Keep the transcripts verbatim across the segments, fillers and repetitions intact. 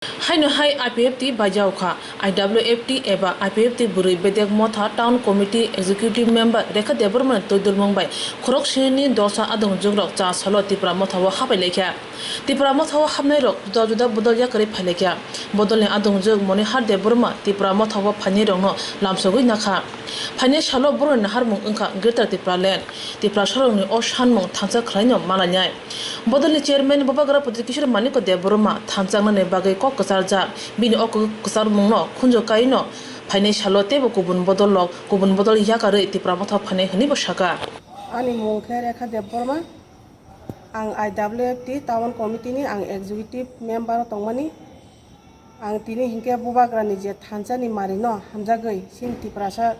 Haino hai I P F T baijao kha. I W F T eba I P F T bwrwi bedek motha Town Committee Executive Member Rekha Debbarmani twi dulmung bai khorok sini ni dorsa adongjwk rok cha salo Tipra motha o hapai laikha. Tipra motha o hapnai rok juda juda bodol yakarwi phai laikha. Bodol ni adongjwk Monihar Debbarma Tipra motha o phainai rok no lamsogwi nakha. Phainai salo borok ni naharmung wngkha Greater Tipraland. Tiprasa rok ni o sanmung thansa khwlai no malainai. Bodol ni chairman Bubagra Putri Kishore Manik Debbarma thansa wngnani bagwi kok kwcharjak. Bini o kwcharmung no khunju kai no phainai salo teibo kubun bodol rok kubun bodol yakarwi Tipra motha o phainai hwnwi bo saka. Ani mung khe Rekha Debbarma. Ang I W F T Town Committee ni ang executive member o tongmani. Ang tini hinkhe Bubagra ni je thansa ni mari no hamjagwi sini Tiprasa,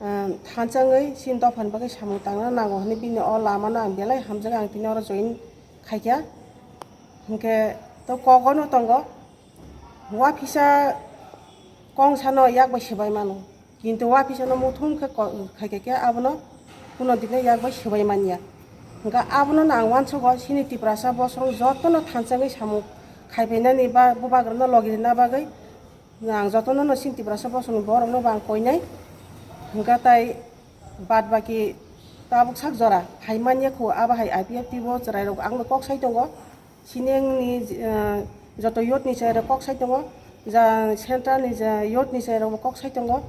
um, thansa wngwi sini dopha ni bagwi samung tangna nango hwnwi bini o lama no ang belai hamjagwi ang tini oro join khaikha. Hinkhe to kok o no tongo. Waphisa kongsa no yak bai swbai mano, kintu waphisa no muthung khe ko-, khai khe abono kuno dino yak bai swbai manya. Hwnkha abono no ang uansugo, sini Tiprasa bosong jotono thansa wngwi samung khai phainani ba Bubagra no logi rwna bagwi ang jotono no sini Tiprasa bosongni borok no bo ang koinai. Hwnkha tai bad baki tabuk sak jora phai manya khu, abo hai I P F T bo chwrai rok ang bai kok sai tongo. Sini wngni, eh, joto youth ni chwrai rok kok sai tongo, ja central ni je youth ni chwrai rok bo kok sai tongo,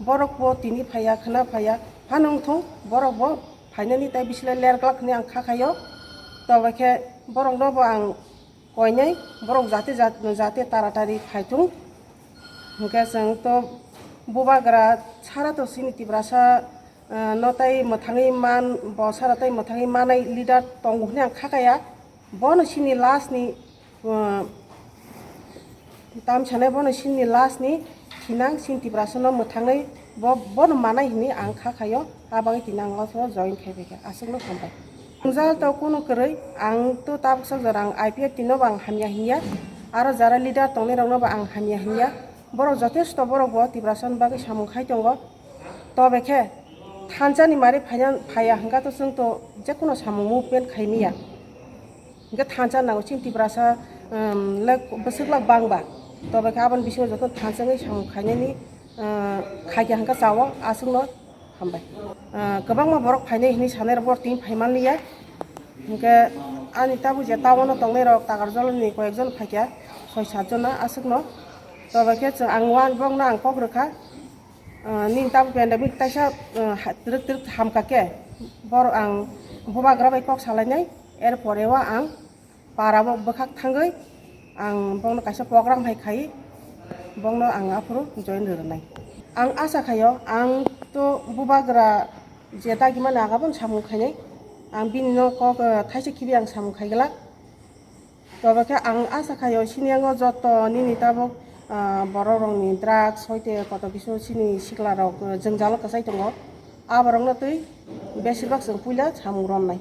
borok bo tini phaiya, khwna phaiya, phano wngthung, borok bo phainani tai bisingo ler glak hwnwi ang kha khaio. Tobo khe borok no bo ang koinai, borok jate jat-, jate taratari phaithung. Hwnkhe chwng to Bubagra sara to sini Tiprasa, eh, no tai mwthangwi man, bo sara tai mwthangwi manai leader tongo hwnwi ang kha kaya. Bono sini last ni, eh, tam sanai bono sini last ni thinang sini Tiprasa no mwthangnai bo, bono manai hwnwi ang kha khaio. Abagwi tini ang o join khai phaikha. Aswkno hambai. Jal to kunu kwrwi, ang to tabuk sak jora ang I P F T no bo ang hamya hinya, aro jara leader tongnai rok no bo ang hamya hinya. Borok jotesto borok bo Tiprasa ni bagwi samung khai tongo. Tobe khe thansa ni mari phaina, phaiya hwnkha to chwng to jekhuno samung movement khai manya. Hwnkhe thansa nango chini Tiprasa, um, le bwswk lak bang ba. Tobe khe aboni bisingo joto thansa wngwi samung khainani, uh, khaikha hwnkha chao aswkno. Hambai. Ah, kwbangma borok phainai hwnwi sanai rok borok tini phai manliya. Hwnkhe ani tabuk je town o tongnai rok Takarjala ni koyek jon phaikha, soi sat jona aswkno. Tobo khe chwng ang uan bokno ang kok rwkha. Ah, nini tabuk pandemic taisa, ah, ha-, twrwk twrwk hamkha khe borok ang Bubagra bai kok salainai, er pore o ang para o bwkhak thangwi ang bokno kaisa program hai khai bokno ang aphuru join rwnai. Ang asa khaio ang to Bubagra je dagimani aga bono samung khainai, ang bini no kok, eh, thaisa khibi ang samung khai glak. Tobo khe ang asa khaio sini yango joto nini tabuk, ah, borok rokni drugs hoite koto kisu chini sikla rok, eh, jwngjalo kwchai tongo. Aborokno twi besibak chwng puila samung romnai.